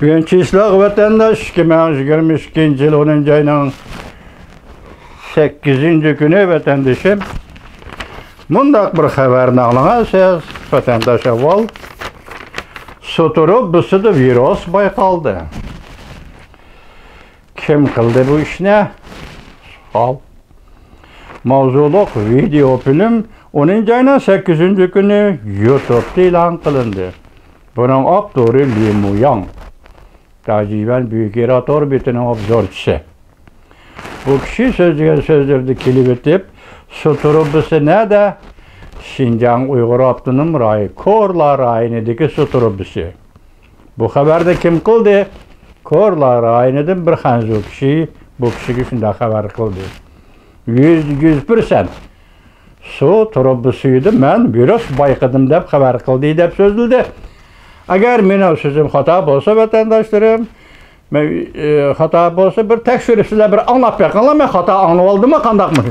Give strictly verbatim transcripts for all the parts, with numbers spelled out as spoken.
بۈگۈن چىسلاغ ۋەتەنداش، ئىككى مىڭ يىگىرمە ئىككىنچى يىل ئونىنچى ئاينىڭ سەككىزىنچى كۈنى ۋەتەندىشىم. مۇنداق بىر خەۋەرنى ئاڭلاڭ سىز، ۋەتەنداش ئاۋۋال. سۇ تۇرۇببىسىدا ۋىرۇس بايقالدى. كىم قىلدى بۇ ئىشنى؟ سوئال. ماۋزۇلۇق ۋىدېئو فىلىم ئونىنچى ئاينىڭ سەككىزىنچى كۈنى يۇتۇبتا ئېلان قىلىندى. بۇنىڭ ئاپتورى لى مۇياڭ. تاجىۋەن بۈيۈك يېر ئاتا ئوربىتىنىڭ ئوبزورچىسى. بۇ كىشى سۆزلىگەن سۆزلىرىدە كېلىۋېتىپ، سۇ تۇرۇببىسى نەدە؟ شىنجاڭ ئۇيغۇر ئاپتونوم رايونى كورلا رايونىدىكى سۇ تۇرۇببىسى. بۇ خەۋەرنى كىم قىلدى؟ كورلا رايونىدىن بىر خەنزۇ كىشى بۇ كىشىگە شۇنداق خەۋەر قىلدى. يۈز، يۈز پىرسەنت سۇ تۇرۇببىسىدا مەن ۋىرۇس بايقىدىم دەپ خەۋەر قىلدى دەپ سۆزلىدى. ئەگەر مېنىڭ سۆزۈم خاتا بولسا، ۋەتەنداشلىرىم، مەن، ئى، خاتا بولسا بىر تەكشۈرۈپ سىلەر بىر ئاڭلاپ بېقىڭلار، مەن خاتا ئاڭلىۋالدىممۇ قانداقمۇ؟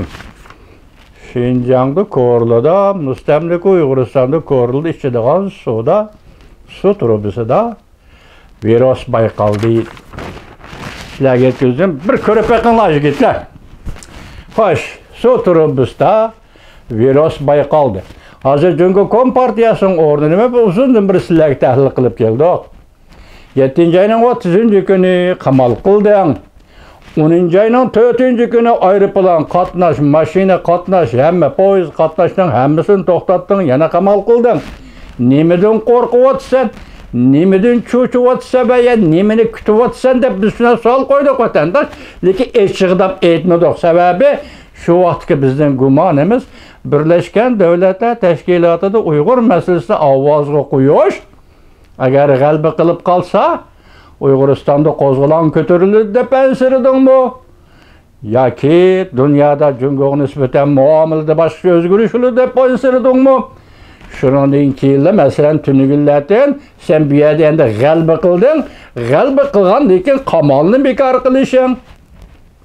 شىنجاڭدا، كورلىدا، مۇستەملىكە ئۇيغۇرىستاندا كورلىدا ئىچىدىغان سۇدا، سۇ تۇرۇبىسىدا ۋىرۇس بايقالدى. سىلەرگە يەتكۈزدۈم، بىر كۆرۈپ بېقىڭلار يىگىتلەر. خوش، سۇ تۇرۇبىسىدا ۋىرۇس بايقالدى. ھازىر جۇڭگو كومپارتىيەسىنىڭ ئورنىنى مەن ئۇزۇندىن بېرى سىلەرگە تەھلىل قىلىپ كەلدۇق. يەتتىنچى ئاينىڭ ئوتتۇزىنچى كۈنى قامال قىلدىڭ. ئونىنچى ئاينىڭ تۆتىنچى كۈنى ئايروپىلان قاتناش، ماشىنا قاتناش، ھەممە پويىز قاتناشنىڭ ھەممىسىنى توختاتتىڭ، يەنە قامال قىلدىڭ. نېمىدىن قورقۇۋاتىسەن؟ نېمىدىن چۆچۈۋاتىسەن ۋە يا نېمىنى كۈتۈۋاتىسەن دەپ بىز سېنىڭ سوئال قويدۇق، ۋەتەنداش. لېكىن ئېچىقىداپ ئېيتمىدۇق. سەۋەبى، شۇ ۋاقىتتىكى بىزنىڭ گۇمانىمىز، بىرلەشكەن دۆلەتلەر تەشكىلاتىدا ئۇيغۇر مەسىلىسىنى ئاۋازغا قويۇش، ئەگەر غەلىبە قىلىپ قالسا، ئۇيغۇرىستاندا قوزغىلاڭ كۆتۈرۈلىدۇ دەپ ئەنسىرىدىڭمۇ؟ ياكى دۇنيادا جۇڭگوغا نىسبەتەن مۇئامىلىدە باشقىچە ئۆزگىرىش بولىدۇ دەپ ئەنسىرىدىڭمۇ؟ شۇنىڭدىن كېيىنلا، مەسىلەن، تۈنۈگۈنلەتىن سەن بۇ يەردە ئەمدى غەلىبە قىلدىڭ. غەلىبە قىلغاندىن كېيىن قامالنى بىكار قىلىشىڭ،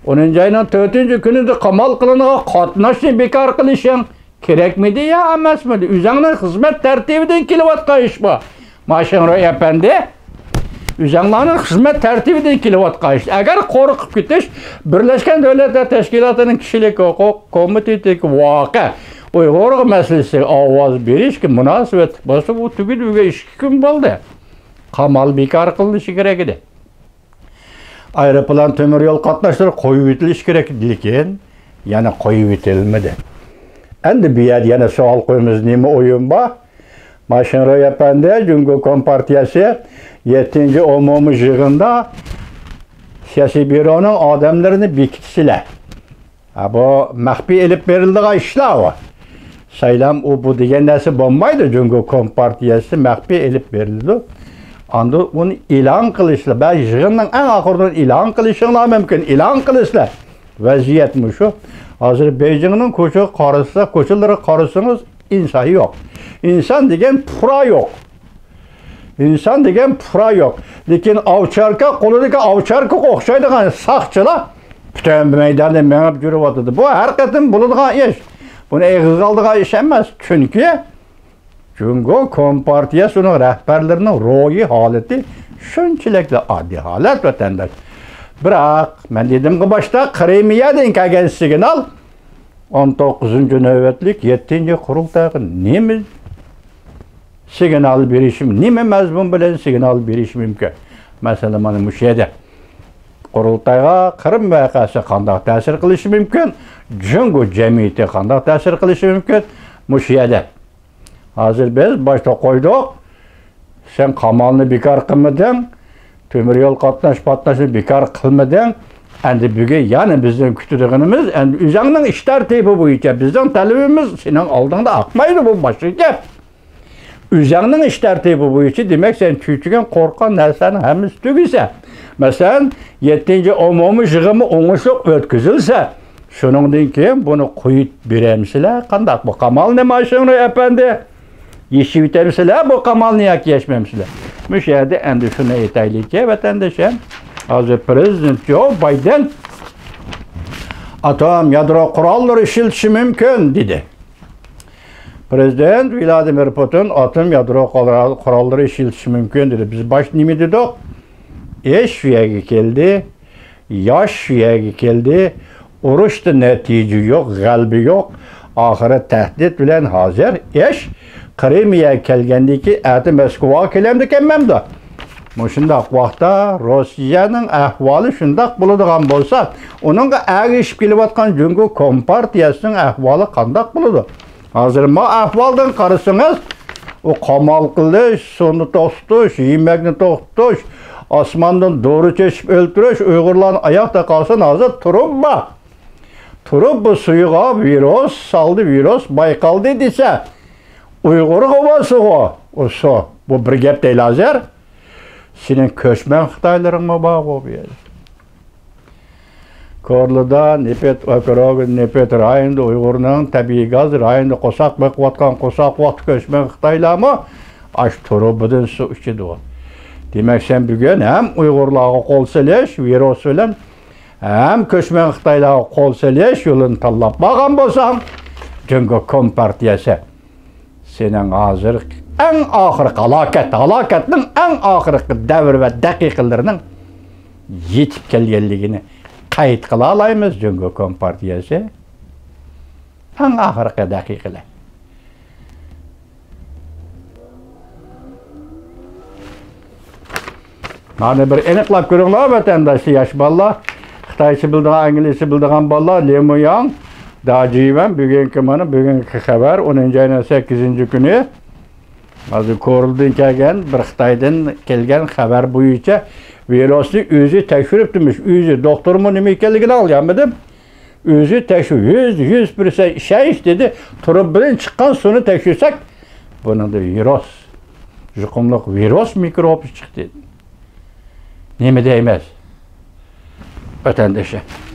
ئونىنچى ئاينىڭ تۆتىنچى كۈنىدە قامال قىلىنغان قاتناشنى بىكار قىلىشىڭ كېرەكمىدى يا ئەمەسمىدى؟ ئۆزۈڭنىڭ خىزمەت تەرتىپىدىن كېلىۋاتقان ئىش بۇ. ما شېڭرۇي ئەپەندى، ئۆزۈڭلارنىڭ خىزمەت تەرتىپىدىن كېلىۋاتقان ئىش. ئەگەر قورقۇپ كېتىش، بىرلەشكەن دۆلەتلەر تەشكىلاتىنىڭ كىشىلىك ھوقۇق كومىتېتىدىكى ۋەقە، ئۇيغۇر مەسىلىسىگە ئاۋاز بېرىشكە مۇناسىۋەتلىك بولسا، بۇ تۈگىدى، بۈگۈن ئىككى كۈن بولدى. قامال بىكار قىلىنىشى كېرەك ئىدى. ئايروپىلان، تۆمۈر يول قاتناشلىرى قويۇۋېتىلىشى كېرەك، لېكىن يەنە قويۇۋېتىلمىدى. ئەمدى بۇ يەردە يەنە سوئال قويىمىز، نېمە ئويۇن بار؟ ما شېڭرۇي ئەپەندى، جۇڭگو كومپارتىيەسى يەتتىنچى ئومۇمىي يىغىندا سىياسىي بيۇرونىڭ ئادەملىرىنى بېكىتىسىلەر. ھە، بۇ مەخپىي ئېلىپ بېرىلىدىغان ئىشلار ئۇ. سايلام ئۇ بۇ دېگەن نەرسە بولمايدۇ. جۇڭگو كومپارتىيەسى مەخپىي ئېلىپ بېرىلىدۇ. ئاندىن ئۇنى ئېلان قىلىشلا، بەزى يىغىننىڭ ئەڭ ئاخىرىدا ئېلان قىلىشىڭلار مۇمكىن. ئېلان قىلىسىلەر. ۋەزىيەت مۇشۇ. ھازىر بېيجىڭنىڭ كوچىغا قارىسا، كوچىلىرىغا قارىسىڭىز، ئىنسان يوق. ئىنسان دېگەن پۇرا يوق. ئىنسان دېگەن پۇرا يوق. لېكىن ئاۋچاركا، قولىدىكى ئاۋچاركىغا ئوخشايدىغان ساقچىلار پۈتۈن مەيداندا مېڭىپ يۈرۈۋاتىدۇ. بۇ ھەر قېتىم بولىدىغان ئىش. بۇنى ئېغىزغا ئالىدىغان ئىش ئەمەس. چۈنكى جۇڭگو كومپارتىيەسىنىڭ رەھبەرلىرىنىڭ روھىي ھالىتى شۇنچىلىكلا ئاددىي ھالەت، ۋەتەنداش. بىراق، مەن دېدىمغۇ باشتا، قىرىمىيەدىن كەلگەن سىگنال ئون توققۇزىنچى نۆۋەتلىك يەتتىنچى قۇرۇلتايغا نېمە سىگنال بېرىشى، نېمە مەزمۇن بىلەن سىگنال بېرىشى مۇمكىن؟ مەسىلەن، مانا مۇشۇ يەردە قۇرۇلتايغا قىرىم ۋەقەسى قانداق تەسىر قىلىشى مۇمكىن؟ جۇڭگو جەمئىيىتى قانداق تەسىر قىلىشى مۇمكىن؟ مۇشۇ يەردە. ھازىر بىز باشتا قويدۇق. سەن قامالنى بىكار قىلمىدىڭ، تۆمۈر يول قاتناش پاتناشنى بىكار قىلمىدىڭ. ئەمدى بۈگۈن يەنە بىزنىڭ كۈتىدىغىنىمىز، ئەمدى ئۆزۈڭنىڭ ئىش تەرتىپى بويىچە، بىزنىڭ تەلىپىمىز سېنىڭ ئالدىڭدا ئاقمايدۇ، بۇ باشقا گەپ. ئۆزۈڭنىڭ ئىش تەرتىپى بويىچە، دېمەك، سەن چۆچۈگەن، قورققان نەرسەنىڭ ھەممىسى تۈگىسە. مەسىلەن، يەتتىنچى ئومۇمىي يىغىنمۇ ئوڭۇشلۇق ئۆتكۈزۈلسە، شۇنىڭدىن كېيىن بۇنى قويۇپ بېرەمسىلەر؟ قانداق بۇ قامالنى، ما شېڭرۇي ئەپەندى؟ يېشىۋېتەمسىلەر بۇ قامالنى ياكى يەشمەمسىلەر؟ مۇشۇ يەردە ئەمدى شۇنى ئېيتايلىكى، ۋەتەندىشىم، ھازىر پىرېزىدېنت جو بايدېن ئاتوم يادرو قوراللىرى ئىشلىتىشى مۇمكىن، دېدى. پىرېزىدېنت ۋلادىمىر پۇتىن ئاتوم يادرو قورال-، قوراللىرى ئىشلىتىشى مۇمكىن، دېدى. بىز باشتا نېمە دېدۇق؟ ئىش شۇ يەرگە كەلدى، ياش شۇ يەرگە كەلدى. ئۇرۇشتا نەتىجە يوق، غەلىبە يوق. ئاخىرى تەھدىت بىلەن ھازىر ئىش قىرىمىيەگە كەلگەندىن كېيىن ئەتە موسكۋاغا كېلەمدىكەنمەمدۇ؟ مۇشۇنداق ۋاقىتتا روسىيەنىڭ ئەھۋالى شۇنداق بولىدىغان بولسا، ئۇنىڭغا ئەگىشىپ كېلىۋاتقان جۇڭگو كومپارتىيەسىنىڭ ئەھۋالى قانداق بولىدۇ؟ ھازىر ما ئەھۋالدىن قارىسىڭىز، ئۇ قامال قىلىش، سۇنى توختىتىش، يېمەكنى توختىتىش، ئاسماندىن دورا چېچىپ ئۆلتۈرۈش، ئۇيغۇرلارنى ئاياقتا قالسۇن، ھازىر تۇرۇبا. تۇرۇبا سۇيىغا ۋىرۇس سالدى، ۋىرۇس بايقالدى دېسە، ئۇيغۇرغا بارسىغۇ ئۇ سۇ. بۇ بىر گەپ دەيلى ھازىر. سېنىڭ كۆچمەن خىتايلىرىڭمۇ بارغۇ بۇ يەردە. كورلىدا نېفىت ئوكروگى، نېفىت رايونىدا ئۇيغۇرنىڭ تەبىئىي گاز رايونىدا قورساق بېقىۋاتقان قورساق ۋاقتى كۆچمەن خىتايلارمۇ ئاشۇ تۇرۇبىدىن سۇ ئىچىدۇ. دېمەك، سەن بۈگۈن ھەم ئۇيغۇرلارغا قول سېلىش ۋىرۇس بىلەن، ھەم كۆچمەن خىتايلارغا قول سېلىش يولىنى تاللاپ بارغان بولساڭ، جۇڭگو كومپارتىيەسى سېنىڭ ھازىرقى ئەڭ ئاخىرقى ھالاكەت، ھالاكەتنىڭ ئەڭ ئاخىرقى دەۋر ۋە دەقىقىلىرىنىڭ يېتىپ كەلگەنلىكىنى قەيت قىلالايمىز، جۇڭگو كومپارتىيەسى. ئەڭ ئاخىرقى دەقىقىلەر. مانا بىر ئېنىقلاپ كۆرۈڭلار، ۋەتەنداشلار، ياش بالىلار، خىتايچە بىلىدىغان، ئىنگلىزچە بىلىدىغان بالىلار، لى مۇياڭ، داجىۋەن، بۈگۈنكى، مانا بۈگۈنكى خەۋەر، ئونىنچى ئاينىڭ سەككىزىنچى كۈنى. ھازىر كورلىدىن كەلگەن، بىر خىتايدىن كەلگەن خەۋەر بويىچە ۋىرۇسنى ئۆزى تەكشۈرۈپتىمىش، ئۆزى، دوختۇرمۇ نېمە ئىكەنلىكىنى ئاڭلىيالمىدىم. ئۆزى تەكشۈرۈپ، يۈز، يۈز پىرسەنت ئىشەنچ دېدى. تۇرۇبىدىن چىققان سۇنى تەكشۈرسەك، بۇنىڭدا ۋىرۇس، يۇقۇملۇق ۋىرۇس مىكروبى چىقتى. نېمە دەيمىز، ۋەتەندىشىم؟